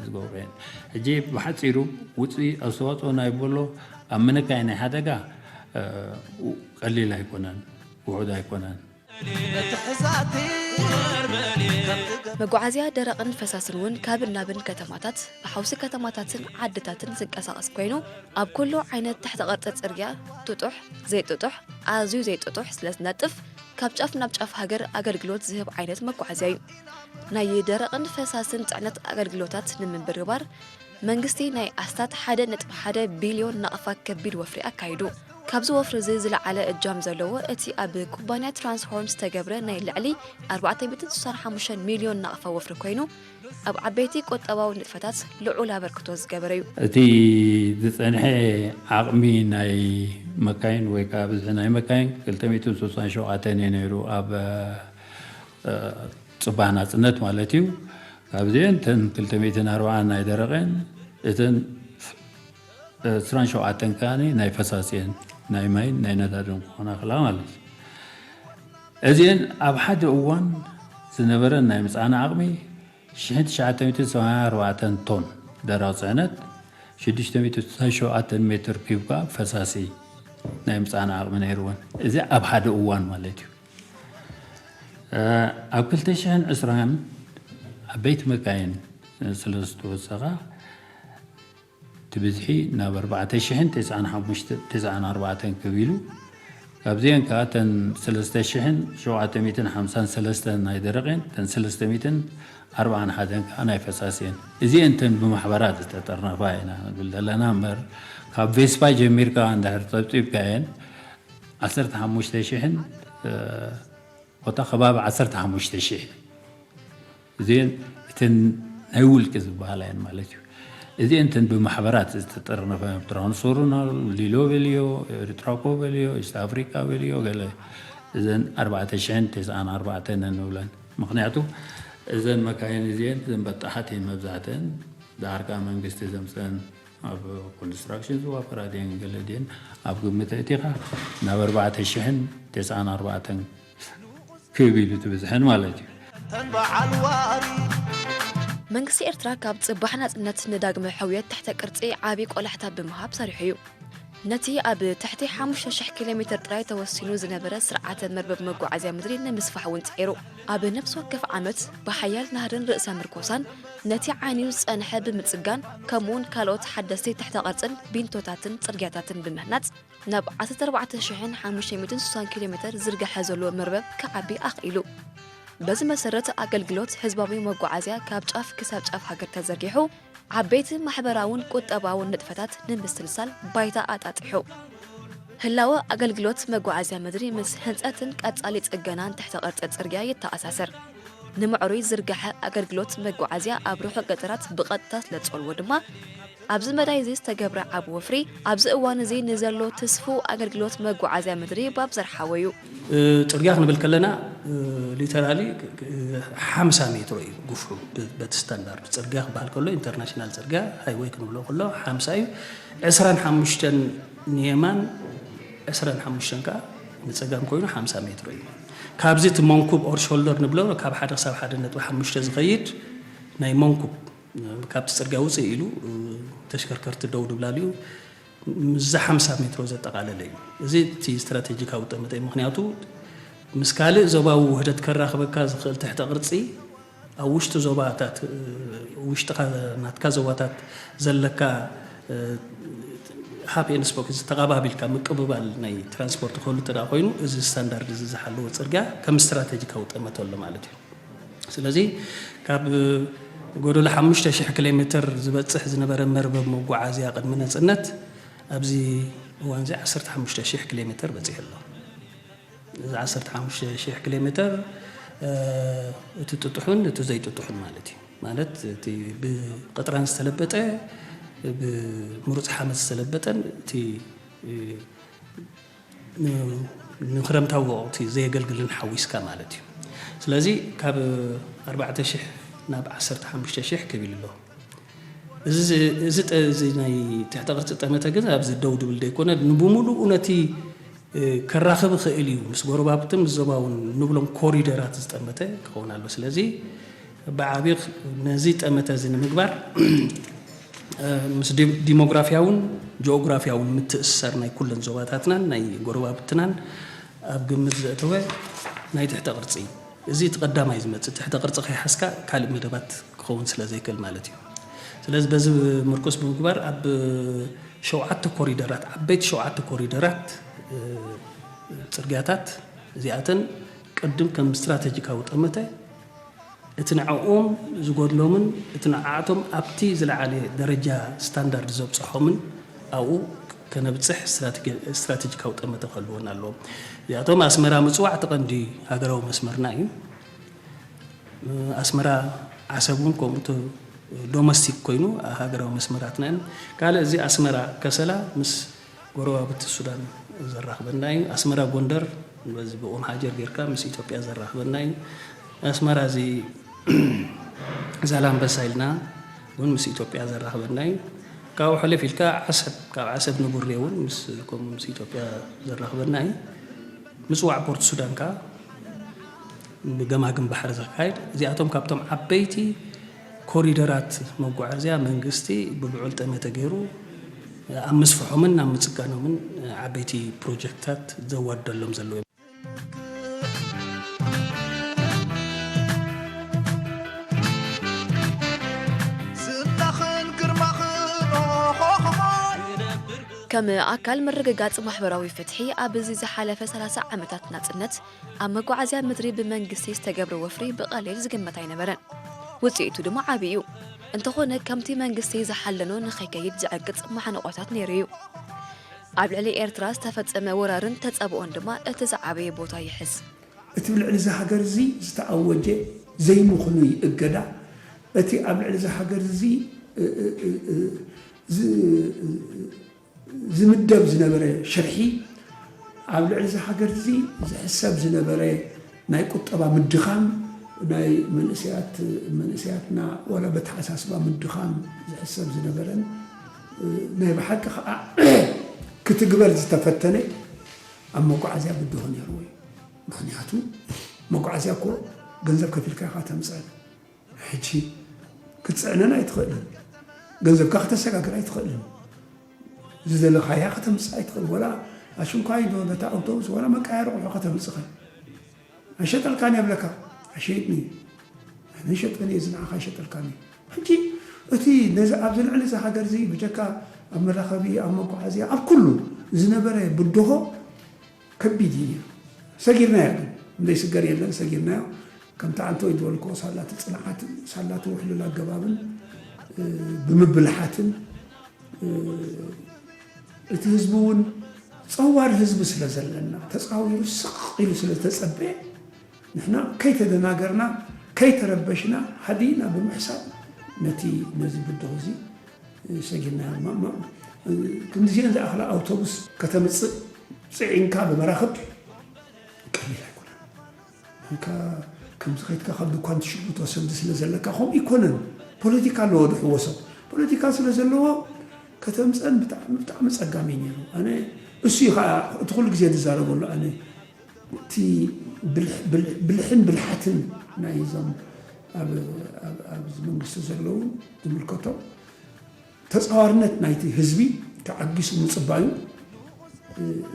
ዝገብሮ እየን። ሕጂ ብሓጺሩ ውፅኢ ኣስተዋፅኦ ናይ ቦሎ ኣብ ምንካይ ናይ ሓደጋ ቀሊል ኣይኮነን፣ ውሑድ ኣይኮነን። መጓዓዝያ ደረቕን ፈሳስን እውን ካብን ናብን ከተማታት፣ ብሓውሲ ከተማታትን ዓድታትን ዝንቀሳቐስ ኮይኑ፣ ኣብ ኩሉ ዓይነት ትሕተ ቅርጺ ጽርግያ ጥጡሕ፣ ዘይጥጡሕ፣ ኣዝዩ ዘይጥጡሕ ስለ ዝነጥፍ፣ ካብ ጫፍ ናብ ጫፍ ሃገር ኣገልግሎት ዝህብ ዓይነት መጓዓዝያ እዩ። ናይ ደረቕን ፈሳስን ጽዕነት ኣገልግሎታት ንምብርባር መንግስቲ ናይ ኣስታት ሓደ ነጥቢ ሓደ ቢልዮን ናቕፋ ከቢድ ወፍሪ ኣካይዱ። ካብዚ ወፍሪ እዚ ዝለዓለ እጃም ዘለዎ እቲ ኣብ ኩባንያ ትራንስሆርም ዝተገብረ ናይ ልዕሊ ኣርባዕተ ሚእትን ስሳን ሓሙሽተን ሚልዮን ናቕፋ ወፍሪ ኮይኑ፣ ኣብ ዓበይቲ ቁጠባዊ ንጥፈታት ልዑል ኣበርክቶ ዝገበረ እዩ። እቲ ዝጸንሐ ዓቕሚ ናይ መካይን ወይ ከዓ ብዝሒ ናይ መካይን ክልተ ሚእትን ስሳን ሸውዓተን እዩ ነይሩ ኣብ ጽባሕ ናጽነት ማለት እዩ። ካብዚአን እተን ክልተ ሚእትን ኣርባዓን ናይ ደረቕን እተን ዕስራን ሸውዓተን ከኣ ናይ ፈሳሲአን ናይ ማይን ናይ ነዳድን ክኾና ክላ ማለት እዩ። እዚአን ኣብ ሓደ እዋን ዝነበረን ናይ ምጽዓን ዓቕሚ ሽሕን ትሽዓተ ሚእትን ሰማንያን ኣርባዕተን ቶን ደረቕ ጽዕነት፣ ሽዱሽተ ሚእትን ስሳን ሸውዓተን ሜትር ኪዩብ ከኣ ፈሳሲ ናይ ምጽዓን ዓቕሚ ነይርወን። እዚ ኣብ ሓደ እዋን ማለት እዩ። ኣብ ክልተ ሽሕን ዕስራን ዓበይቲ መካይን ስለ ዝተወሰኻ፣ እቲ ብዝሒ ናብ ኣርባዕተ ሽሕን ተስዓን ሓሙሽተን፣ ተስዓን ኣርባዕተን ክብ ኢሉ፣ ካብዚአን ከኣ እተን ሰለስተ ሽሕን ሸውዓተ ሚእትን ሓምሳን ሰለስተን ናይ ደረቕን፣ እተን ሰለስተ ሚእትን ኣርባዓን ሓደን ከኣ ናይ ፈሳሲ እየን። እዚአን እተን ብማሕበራት ዝተጠርነፋ ኢና ንብል ዘለና እምበር፣ ካብ ቬስፓ ጀሚርካ እንድሕር ጸብጺብካየን፣ ዓሰርተ ሓሙሽተ ሽሕን ቦታ ከባቢ ዓሰርተ ሓሙሽተ ሽሕ። እዚአን እተን ናይ ውልቂ ዝበሃላ እየን ማለት እዩ። እዚአን እተን ብማሕበራት ዝተጠርነፈ፣ ትራንስፎርናል፣ ሊሎ በልዮ፣ ኤርትራኮ በልዮ፣ ኢስት ኣፍሪካ በልዮ፣ ገለ እዘን ኣርባዕተ ሽሕን ተስዓን ኣርባዕተን ንብለን። ምኽንያቱ እዘን መካይን እዚአን እዘን በጣሓት እየን መብዛሕትአን። ደሓር ከኣ መንግስቲ ዘምፀአን ኣብ ኮንስትራክሽን ዝዋፈራ ድየን ገለ ድየን ኣብ ግምት ኣእቲኻ ናብ ኣርባዕተ ሽሕን ተስዓን ኣርባዕተን ክብ ኢሉ ትብዝሐን ማለት እዩ። መንግስቲ ኤርትራ ካብ ጽባሕ ናጽነት ንዳግመ ሕውየት ትሕተ ቅርጺ ዓቢ ቆላሕታ ብምሃብ ሰሪሑ እዩ። ነቲ ኣብ ትሕቲ ሓሙሽተ ሽሕ ኪሎ ሜትር ጥራይ ተወሲኑ ዝነበረ ስርዓተ መርበብ መጓዓዝያ ምድሪ ንምስፋሕ እውን ጽዒሩ። ኣብ ነፍሲ ወከፍ ዓመት ብሓያል ናህርን ርእሰ ምርኮሳን ነቲ ዓንዩ ዝጸንሐ ብምጽጋን ከምኡውን ካልኦት ሓደስቲ ትሕተ ቅርጽን ቢንቶታትን ጽርግያታትን ብምህናጽ ናብ ዓሰርተ ኣርባዕተ ሽሕን ሓሙሽተ ሚእትን ስሳን ኪሎ ሜትር ዝርግሐ ዘሎ መርበብ ክዓቢ ኣኽኢሉ። በዚ መሰረት ኣገልግሎት ህዝባዊ መጓዓዝያ ካብ ጫፍ ክሳብ ጫፍ ሃገር ተዘርጊሑ ዓበይቲ ማሕበራውን ቁጠባውን ንጥፈታት ንምስልሳል ባይታ ኣጣጢሑ። ህላወ ኣገልግሎት መጓዓዝያ ምድሪ ምስ ህንፀትን ቀጻሊ ጽገናን ትሕተ ቅርጺ ጽርግያ ይተኣሳሰር። ንምዕሩይ ዝርግሐ ኣገልግሎት መጓዓዝያ ኣብ ርሑቕ ገጠራት ብቐጥታ ስለዝጸልዎ ድማ ኣብዚ መዳይ እዚ ዝተገብረ ዓቢ ወፍሪ ኣብዚ እዋን እዚ ንዘሎ ትስፉው ኣገልግሎት መጓዓዝያ ምድሪ ባብ ዘርሓወ እዩ። ጽርግያ ክንብል ከለና ሊተራሊ ሓምሳ ሜትሮ እዩ ግፍሑ። በቲ ስታንዳርድ ጽርግያ ክበሃል ከሎ ኢንተርናሽናል ጽርግያ ሃይወይ ክንብሎ ከሎ ሓምሳ እዩ። ዕስራን ሓሙሽተን ንየማን ዕስራን ሓሙሽተን ከዓ ንጸጋም ኮይኑ ሓምሳ ሜትሮ እዩ። ካብዚ እቲ መንኩብ ኦር ሾልደር ንብሎ ካብ ሓደ ክሳብ ሓደ ነጥቢ ሓሙሽተ ዝኸይድ ናይ መንኩብ ካብቲ ጽርግያ ውፅእ ኢሉ ተሽከርከርቲ ደው ድብላሉ እዩ። ምስዚ ሓምሳ ሜትሮ ዘጠቓለለ እዩ። እዚ እቲ ስትራቴጂካዊ ጠመተ እዩ። ምክንያቱ ምስ ካልእ ዞባዊ ውህደት ከራኽበካ ዝኽእል ትሕተ ቅርፂ ኣብ ውሽጢ ዞባታት ውሽጥኻ ናትካ ዞባታት ዘለካ ሃፕ ኤንድ ስፖክ ዝተቐባቢልካ ምቅብባል ናይ ትራንስፖርት ክህሉ እንተ ኮይኑ እዚ ስታንዳርድ እዚ ዝሓለወ ፅርግያ ከም ስትራቴጂካዊ ጠመተ ኣሎ ማለት እዩ። ስለዚ ካብ ጎደሎ ሓሙሽተ ሽሕ ኪሎ ሜትር ዝበፅሕ ዝነበረ መርበብ መጓዓዝያ ቅድሚ ነፅነት ኣብዚ እዋን እዚ ዓሰርተ ሓሙሽተ ሽሕ ኪሎ ሜትር በፂሑ ኣሎ። እዚ ዓሰርተ ሓሙሽተ ሽሕ ኪሎ ሜትር እቲ ጥጡሑን እቲ ዘይጥጡሑን ማለት እዩ። ማለት እቲ ብቅጥራን ዝተለበጠ ብምሩፅ ሓመድ ዝተለበጠን እቲ ንክረምታዊ ወቕቲ ዘየገልግልን ሓዊስካ ማለት እዩ። ስለዚ ካብ ኣርባዕተ ሽሕ ናብ ዓሰርተ ሓሙሽተ ሽሕ ክብ ኢሉ ኣሎ። እዚ እዚ ጠ- እዚ ናይ ትሕተ ቅርፂ ጠመተ ግን ኣብዚ ደው ድብል ዘይኮነ ንብምሉኡ ነቲ ከራኽብ ይኽእል እዩ። ምስ ጎረባብትን ምስ ዞባውን ንብሎም ኮሪደራት ዝጠመተ ክኸውን ኣሎ። ስለዚ ብዓቢ ነዚ ጠመተ እዚ ንምግባር ምስ ዲ- ዲሞግራፊያውን ጂኦግራፊያውን ምትእስሳር ናይ ኩለን ዞባታትናን ናይ ጎረባብትናን ኣብ ግምት ዘእተወ ናይ ትሕተ ቅርፂ እዚ እቲ ቀዳማይ ዝመፅእ ትሕተ ቅርፂ ከይሓዝካ ካልእ መደባት ክኸውን ስለ ዘይክእል ማለት እዩ። ስለዚ በዚ ምርኩስ ብምግባር ኣብ ሸውዓተ ኮሪደራት ዓበይቲ ሸውዓተ ኮሪደራት ፅርግያታት እዚኣተን ቅድም ከም ስትራተጂካዊ ጠመተ እቲ ንዕኦም ዝጎድሎምን እቲ ንዓኣቶም ኣብቲ ዝለዓለ ደረጃ ስታንዳርድ ዘብፅሖምን ኣብኡ ከነብፅሕ ስትራተጂካዊ ጠመተ ክህልወና ኣለዎም። እዚኣቶም ኣስመራ ምፅዋዕ እቲ ቀንዲ ሃገራዊ መስመርና እዩ። ኣስመራ ዓሰብ እውን ከምኡ ዶሜስቲክ ኮይኑ ሃገራዊ መስመራትና እዮም። ካልእ እዚ ኣስመራ ከሰላ ምስ ጎረባብቲ ሱዳን ዘራኽበና እዩ። ኣስመራ ጎንደር በዚ ብኦም ሃጀር ጌርካ ምስ ኢትዮጵያ ዘራኽበና እዩ። ኣስመራ እዚ ዛላምበሳ ኢልና እውን ምስ ኢትዮጵያ ዘራኽበና እዩ። ካብኡ ሕልፍ ኢልካ ዓሰብ ካብ ዓሰብ ንቡሬ እውን ምስ ከምኡ ምስ ኢትዮጵያ ዘራኽበና እዩ። ምፅዋዕ ፖርት ሱዳን ከዓ ብገማግም ባሕሪ ዘካይድ እዚኣቶም ካብቶም ዓበይቲ ኮሪደራት መጓዓዝያ መንግስቲ ብብዑል ጠመተ ገይሩ ኣብ ምስፍሖምን ኣብ ምፅጋኖምን ዓበይቲ ፕሮጀክትታት ዘዋደሎም ዘለዉ እዮም። ከም ኣካል ምርግጋጽ ማሕበራዊ ፍትሒ ኣብ እዚ ዝሓለፈ ሰላሳ ዓመታት ናጽነት ኣብ መጓዓዝያ ምድሪ ብመንግስቲ ዝተገብረ ወፍሪ ብቐሊል ዝግመት ኣይነበረን። ውጽኢቱ ድማ ዓቢ እዩ። እንተኾነ ከምቲ መንግስቲ ዝሓለኖ ንኸይከይድ ዝዕቅጽ ማሕንቖታት ነይሩ እዩ። ኣብ ልዕሊ ኤርትራ ዝተፈጸመ ወራርን ተጻብኦን ድማ እቲ ዝዓበየ ቦታ ይሕዝ። እቲ ብልዕሊ እዚ ሃገር እዚ ዝተኣወጀ ዘይምኽኑይ እገዳ እቲ ኣብ ልዕሊ እዚ ሃገር እዚ ዝምደብ ዝነበረ ሽርሒ ኣብ ልዕሊ እዚ ሃገር እዚ ዝሕሰብ ዝነበረ ናይ ቁጠባ ምድኻም ናይ መንእሰያት መንእሰያትና ዋላ በተሓሳስባ ምድኻም ዝሕሰብ ዝነበረን ናይ ብሓቂ ከዓ ክትግበር ዝተፈተነ ኣብ መጓዓዝያ ብድሆ ነይርዎ እዩ። ምክንያቱ መጓዓዝያ እኮ ገንዘብ ከፊልካ ኢኻ ተምፅአን። ሕጂ ክትፅዕነን ኣይትኽእልን፣ ገንዘብካ ከተሰጋግር ኣይትኽእልን፣ ዝደለኻያ ከተምፅእ ኣይትኽእል። ወላ ኣሽንኳይ ዶ ነታ ኣውቶቡስ ወላ መቃየሪ ቁሑ ከተምፅእ ኣይሸጠልካን የብለካ። ኣይሸይጥኒ፣ ኣነ ይሸጠኒ እየ፣ ዝንዓኻ ኣይሸጠልካን እዩ። ሕጂ እቲ ነዚ ኣብዚ ልዕሊ እዚ ሃገር እዚ ብጀካ ኣብ መራኸቢ ኣብ መጓዓዝያ ኣብ ኩሉ ዝነበረ ብድሆ ከቢድ እዩ ነይሩ። ሰጊርናዮ ግን ዘይስገር የለን፣ ሰጊርናዮ። ከምቲ ዓንተወይ ዝበልክዎ ሳላቲ ፅንዓትን ሳላቲ ውሕሉል ኣገባብን ብምብልሓትን እቲ ህዝቢ እውን ፀዋር ህዝቢ ስለ ዘለና ተፃዊሩ ስቕ ኢሉ ስለ ዝተፀበየ ንሕና ከይተደናገርና ከይተረበሽና ሃዲእና ብምሕሳብ ነቲ ነዚ ብድሆ እዚ ሰጊርና ክንዲዚአን ዝኣኽላ ኣውቶቡስ ከተምፅእ ፅዒንካ ብመራኽብ ቀሊል ኣይኮነን። ንካ ከምዚ ከይትካ ካብ ድኳን ትሽጉቶ ሰብዲ ስለ ዘለካ ከምኡ ይኮነን። ፖለቲካ ኣለዎ ድሕወሶ ፖለቲካ ስለ ዘለዎ ከተምፀን ብጣዕሚ ብጣዕሚ ፀጋሚ ነይሩ። ኣነ እሱ እዩ ከዓ እቲ ኩሉ ግዜ ዝዛረበሉ ኣነ እቲ ብልሕን ብልሓትን ናይ ዞም ኣብዚ መንግስቲ ዘለዉ ዝምልከቶም ተፃዋርነት ናይቲ ህዝቢ ተዓጊሱ ምፅባዩ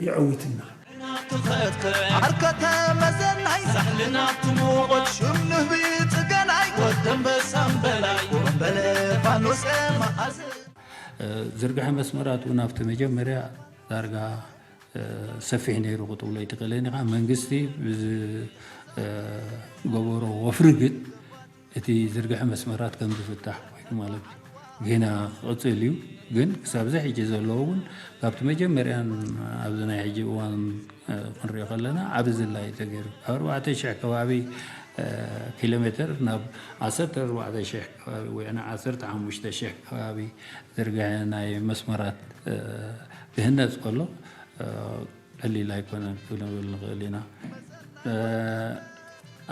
የዐዊትና። ዝርግሐ መስመራት እውን ኣብቲ መጀመርያ ዳርጋ ሰፊሕ ነይሩ ክትብሎ ኣይትኽእልን ኢኻ። መንግስቲ ብዝገበሮ ወፍሪ ግን እቲ ዝርግሐ መስመራት ከም ዝፍታሕ ኮይኑ ማለት እዩ። ጌና ክቕፅል እዩ፣ ግን ክሳብ እዚ ሕጂ ዘለዎ እውን ካብቲ መጀመርያን ኣብዚ ናይ ሕጂ እዋን ክንሪኦ ከለና ዓብ ዝላ እዩ ተገይሩ። ካብ ኣርባዕተ ሽሕ ከባቢ ኪሎ ሜትር ናብ ዓሰርተ ኣርባዕተ ሽሕ ከባቢ ወይ ዓሰርተ ሓሙሽተ ሽሕ ከባቢ ዝርግሐ ናይ መስመራት ክህነፅ ከሎ ቀሊል ኣይኮነን ክንብል ንኽእል ኢና።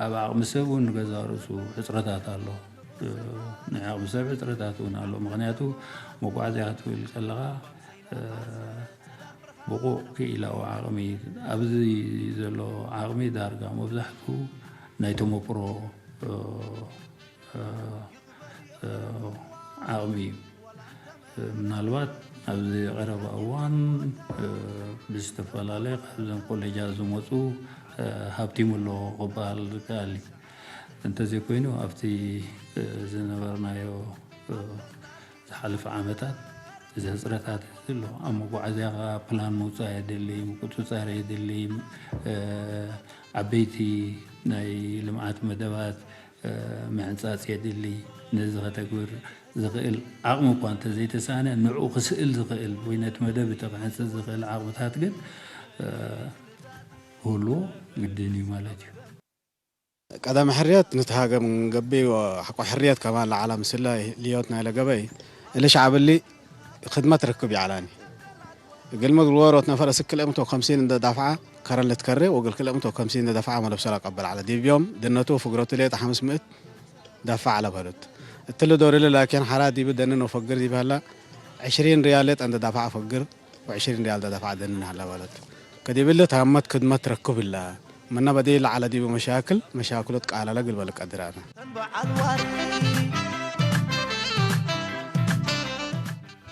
ኣብ ዓቕሚ ሰብ እውን ንገዛእ ርእሱ ሕፅረታት ኣሎ። ናይ ዓቕሚ ሰብ ሕፅረታት እውን ኣሎ። ምኽንያቱ መጓዓዝያ ክትብል ከለኻ ብቑዕ ክኢላዊ ዓቕሚ ኣብዚ ዘሎ ዓቕሚ ዳርጋ መብዛሕትኡ ናይ ተመክሮ ዓቕሚ እዩ። ምናልባት ኣብዚ ቀረባ እዋን ብዝተፈላለየ ካብዘን ኮሌጃት ዝመፁ ሃብቲሙ ኣሎ ክበሃል ዝከኣል እዩ። እንተዘይኮይኑ ኣብቲ ዝነበርናዮ ዝሓለፈ ዓመታት እዚ ሕፅረታት ዘሎ ኣብ መጓዓዝያ ከዓ ፕላን ምውፃእ የድሊ፣ ምቁፅፃር የድሊ፣ ዓበይቲ ናይ ልምዓት መደባት ምሕንፃፅ የድሊ። ነዚ ከተግብር ዝኽእል ዓቕሚ እኳ እንተዘይተሳነ ንዕኡ ክስእል ዝኽእል ወይ ነቲ መደብ እቲ ክሕንፅፅ ዝኽእል ዓቕምታት ግን ክህልዎ ግድን እዩ ማለት እዩ። ቀዳሚ ሕርየት ንቲ ሃገር ንገቢ ሓቆ ሕርየት ከማን ለዓላ ምስላ ልዮት ናይ ለገበይ እሊ ሸዓብ እሊ ክድመት ርክብ ይዓላኒ እግል መግል ወሮት ነፈር እስክ ክልኤ ምቶ ከምሲን እንደ ዳፍዓ ከረን ልትከሬ ወግል ክልኤ ምቶ ከምሲን እንደ ዳፍዓ መለብ ሰላ ቀበል ዓለ ዲብዮም ድነቱ ፍግረቱ ሌጣ ሓምስ ምእት ዳፋዕ ዓለ በሉት እትሊ ዶርሊ ላኪን ሓራ ዲብ ደንን ወፈግር ዲብ ሀላ ዕሽሪን ሪያል ሌጣ እንደ ዳፍዓ ፈግር ወዕሽሪን ሪያል እንደ ዳፍዓ ደንን ሀላ በሉት ከዲብሊ ታመት ክድመት ትረክብ እላ መና በደይ ለዓለ ዲብ መሻክል መሻክሎት ቃላለ ግልበል ቀድራና።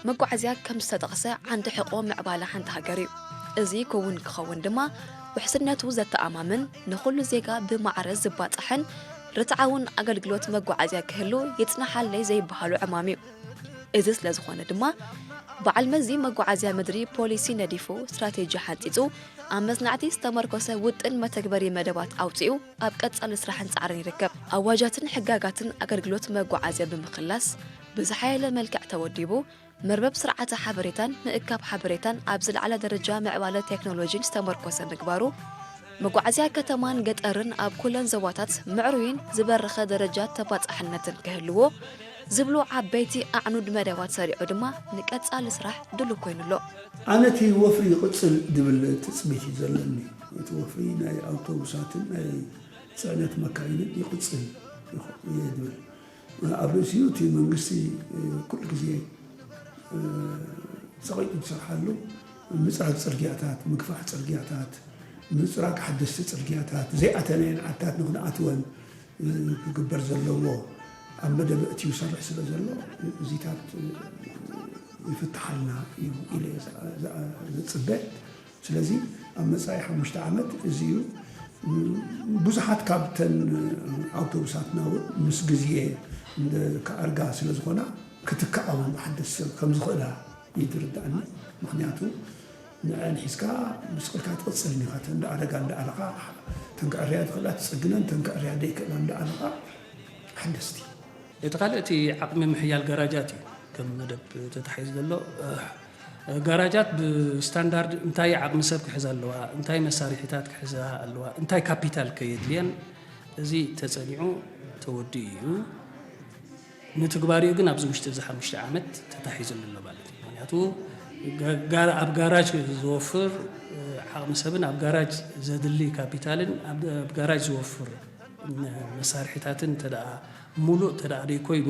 መጓዓዝያ ከም ዝተጠቕሰ ዓንዲ ሕቖ ምዕባለ ሓንቲ ሃገር እዩ። እዚ ክውን ክኸውን ድማ ውሕስነቱ ዘተኣማምን፣ ንኹሉ ዜጋ ብማዕረ ዝባጻሕን ርትዓውን ኣገልግሎት መጓዓዝያ ክህሉ ይጽናሓለይ ዘይበሃሉ ዕማም እዩ። እዚ ስለ ዝኾነ ድማ በዓል መዚ መጓዓዝያ ምድሪ ፖሊሲ ነዲፉ፣ ስትራቴጂ ሓንጺጹ፣ ኣብ መጽናዕቲ ዝተመርኮሰ ውጥን መተግበሪ መደባት ኣውጺኡ ኣብ ቀጻሊ ስራሕን ጻዕርን ይርከብ። ኣዋጃትን ሕጋጋትን ኣገልግሎት መጓዓዝያ ብምኽላስ ብዝሓየለ መልክዕ ተወዲቡ፣ መርበብ ስርዓተ ሓበሬታን ምእካብ ሓበሬታን ኣብ ዝለዓለ ደረጃ ምዕባለ ቴክኖሎጂን ዝተመርኮሰ ምግባሩ፣ መጓዓዝያ ከተማን ገጠርን ኣብ ኩለን ዞባታት ምዕሩይን ዝበረኸ ደረጃ ተባፃሕነትን ክህልዎ ዝብሉ ዓበይቲ ኣዕኑድ መደባት ሰሪዑ ድማ ንቀፃሊ ስራሕ ድሉው ኮይኑ ኣሎ። ኣነ እቲ ወፍሪ ይቕፅል ድብል ትፅቢት እዩ ዘለኒ። እቲ ወፍሪ ናይ ኣውቶቡሳትን ናይ ፅዕነት መካይንን ይቕፅል እየ ድብል። ኣብ ርእሲኡ እቲ መንግስቲ ኩሉ ግዜ ፀቒጡ ዝሰርሓሉ ምፅራግ ፅርግያታት፣ ምግፋሕ ፅርግያታት፣ ምፅራግ ሓደስቲ ፅርግያታት፣ ዘይኣተናየን ዓድታት ንክንኣትወን ክግበር ዘለዎ ኣብ መደብ እትዩ ሰርሕ ስለ ዘሎ እዚታት ይፍትሓልና እዩ ኢለ ዝፅበ። ስለዚ ኣብ መፃኢ ሓሙሽተ ዓመት እዚ እዩ። ብዙሓት ካብተን ኣውቶቡሳትና እውን ምስ ግዜ ክኣርጋ ስለ ዝኾና ክትከኣ እውን ብሓደስ ሰብ ከም ዝኽእላ እዩ ዝርዳእኒ። ምክንያቱ ንዐን ሒዝካ ብስቕልካ ትቕፅልን ኢኻ። ተን እንዳኣረጋ እንዳኣለኻ ተንከዕርያ ትኽእላ ትፅግነን፣ ተንከዕርያ ደይክእላ እንዳኣለኻ ሓደስቲ። እቲ ካልእ እቲ ዓቕሚ ምሕያል ጋራጃት እዩ። ከም መደብ ተታሒዙ ዘሎ ጋራጃት ብስታንዳርድ እንታይ ዓቕሚ ሰብ ክሕዛ ኣለዋ፣ እንታይ መሳርሒታት ክሕዛ ኣለዋ፣ እንታይ ካፒታል ከየድልየን፣ እዚ ተጸኒዑ ተወዲኡ እዩ። ንትግባሪኡ ግን ኣብዚ ውሽጢ እዚ ሓሙሽተ ዓመት ተታሒዙ ኣሎ ማለት እዩ። ምክንያቱ ጋ- ጋራ- ኣብ ጋራጅ ዝወፍር ዓቕሚ ሰብን ኣብ ጋራጅ ዘድሊ ካፒታልን ኣብ ኣብ ጋራጅ ዝወፍር መሳርሒታትን እንተ ደኣ ሙሉእ እንተ ደኣ ደይኮይኑ፣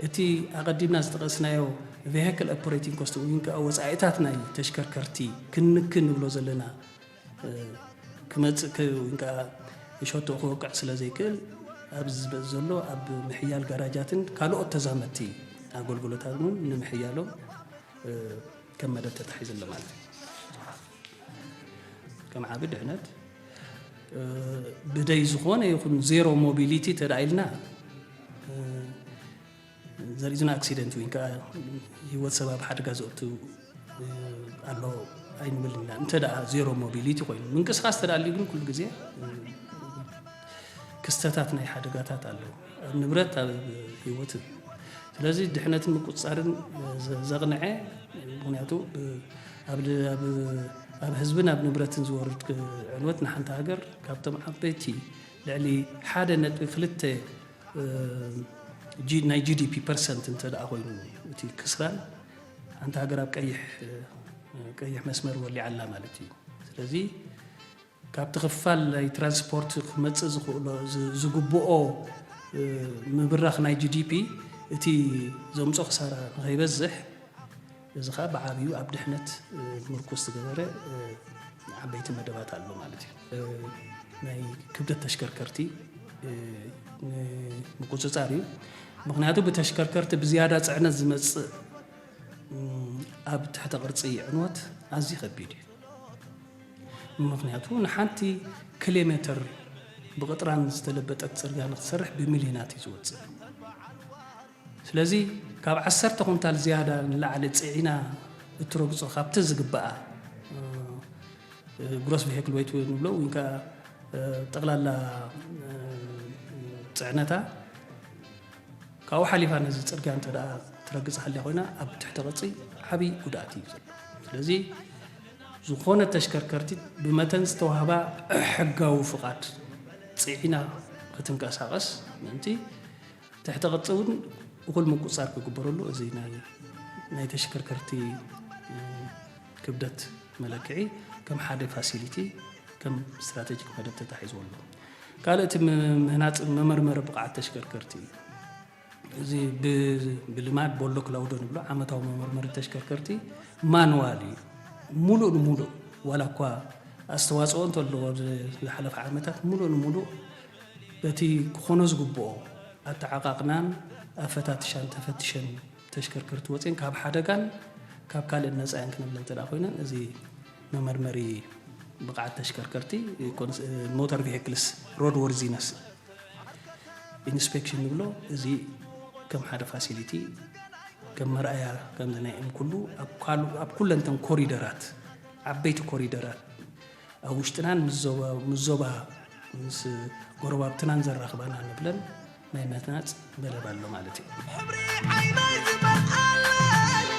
እቲ ኣቐዲምና ዝጠቐስናዮ ቬሂክል ኦፕሬቲንግ ኮስት ወይ ከዓ ወፃኢታት ናይ ተሽከርከርቲ ክንንክ ንብሎ ዘለና ክመፅእ ወይን ከዓ ሸቶ ክወቅዕ ስለ ዘይክእል ኣብዚ ዝበፅ ዘሎ ኣብ ምሕያል ጋራጃትን ካልኦት ተዛመድቲ ኣገልግሎታት እውን ንምሕያሎም ከም መደብ ተታሒዙ ኣሎ ማለት እዩ። ከም ዓቢ ድሕነት ብደይ ዝኾነ ይኹን ዜሮ ሞቢሊቲ ተዳኢልና ዘሪዝና ኣክሲደንት ወይ ከዓ ህይወት ሰብ ኣብ ሓደጋ ዘእቱ ኣሎ ኣይንብል ኢና። እንተ ደኣ ዜሮ ሞቢሊቲ ኮይኑ ምንቅስቃስ ተዳልዩ ግን ኩሉ ግዜ ክስተታት ናይ ሓደጋታት ኣለዉ ኣብ ንብረት ኣብ ህይወትን። ስለዚ ድሕነትን ምቁፅፃርን ዘቕንዐ ምክንያቱ ኣብ ህዝብን ኣብ ንብረትን ዝወርድ ዕንወት ንሓንቲ ሃገር ካብቶም ዓበይቲ ልዕሊ ሓደ ነጥቢ ክልተ ናይ ጂ ዲ ፒ ፐርሰንት እንተ ደኣ ኮይኑ እቲ ክስራን ሓንቲ ሃገር ኣብ ቀይሕ ቀይሕ መስመር ወሊዓ ኣላ ማለት እዩ። ስለዚ ካብቲ ክፋል ናይ ትራንስፖርት ክመፅእ ዝኽእሎ ዝግብኦ ምብራኽ ናይ ጂ ዲ ፒ እቲ ዘምፆ ክሳራ ንኸይበዝሕ እዚ ከዓ ብዓብዩ ኣብ ድሕነት ምርኩስ ዝገበረ ዓበይቲ መደባት ኣሎ ማለት እዩ። ናይ ክብደት ተሽከርከርቲ ምቁፅፃር እዩ። ምክንያቱ ብተሽከርከርቲ ብዝያዳ ፅዕነት ዝመፅእ ኣብ ትሕተ ቅርፂ ዕንወት ኣዝዩ ከቢድ እዩ። ምክንያቱ ንሓንቲ ኪሎ ሜትር ብቕጥራን ዝተለበጠት ፅርግያ ንክትሰርሕ ብሚልዮናት እዩ ዝወፅእ። ስለዚ ካብ ዓሰርተ ኩንታል ዝያዳ ንላዕሊ ፅዒና እትረግፆ ካብቲ ዝግበኣ ግሮስ ቪክል ወይት ንብሎ ወይ ከዓ ጠቕላላ ፅዕነታ ካብኡ ሓሊፋ ነዚ ፅርግያ እንተ ደኣ ትረግፅ ሃልያ ኮይና ኣብ ትሕቲ ቅርፂ ዓብዪ ጉድኣት እዩ ዘሎ። ስለዚ ዝኾነ ተሽከርከርቲ ብመተን ዝተዋህባ ሕጋዊ ፍቓድ ፅዒና ክትንቀሳቐስ ምእንቲ ትሕቲ ቅርፂ እውን እኹል ምቁፅፃር ክግበረሉ እዚ ናይ ናይ ተሽከርከርቲ ክብደት መለክዒ ከም ሓደ ፋሲሊቲ ከም ስትራቴጂክ መደብ ተታሒዝዎ ኣሎ። ካልእ እቲ ምህናፅ መመርመሪ ብቕዓት ተሽከርከርቲ እዩ። እዚ ብልማድ ቦሎ ክላውዶ ንብሎ ዓመታዊ መመርመሪ ተሽከርከርቲ ማንዋል እዩ። ሙሉእ ንሙሉእ ዋላ እኳ ኣስተዋፅኦ እንተለዎ ኣብዚ ዝሓለፈ ዓመታት ሙሉእ ንሙሉእ በቲ ክኾኖ ዝግብኦ ኣተዓቓቕናን ኣፈታትሻን ተፈትሸን ተሽከርከርቲ ወፅየን ካብ ሓደጋን ካብ ካልእ ነፃ እየን ክነብለን እንተ ኮይነን እዚ መመርመሪ ብቕዓት ተሽከርከርቲ ሞተር ቪክልስ ሮድ ወርዚነስ ኢንስፔክሽን ንብሎ እዚ ከም ሓደ ፋሲሊቲ ከም መርኣያ ከምዚ ናይ እም ኩሉ ኣብ ኩለንተን ኮሪደራት ዓበይቲ ኮሪደራት ኣብ ውሽጥናን ምስ ዞባ ምስ ጎረባብትናን ዘራኽባና ንብለን ናይ ምህናፅ መደብ ኣሎ ማለት እዩ። ሕብሪ ዓይነይ ዝበልዓለይ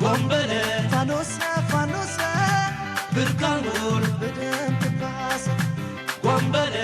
ጎንበለ ፋኖሰ ፋኖሰ ብርካን ቡር ብደም ትፋሰ ጎንበለ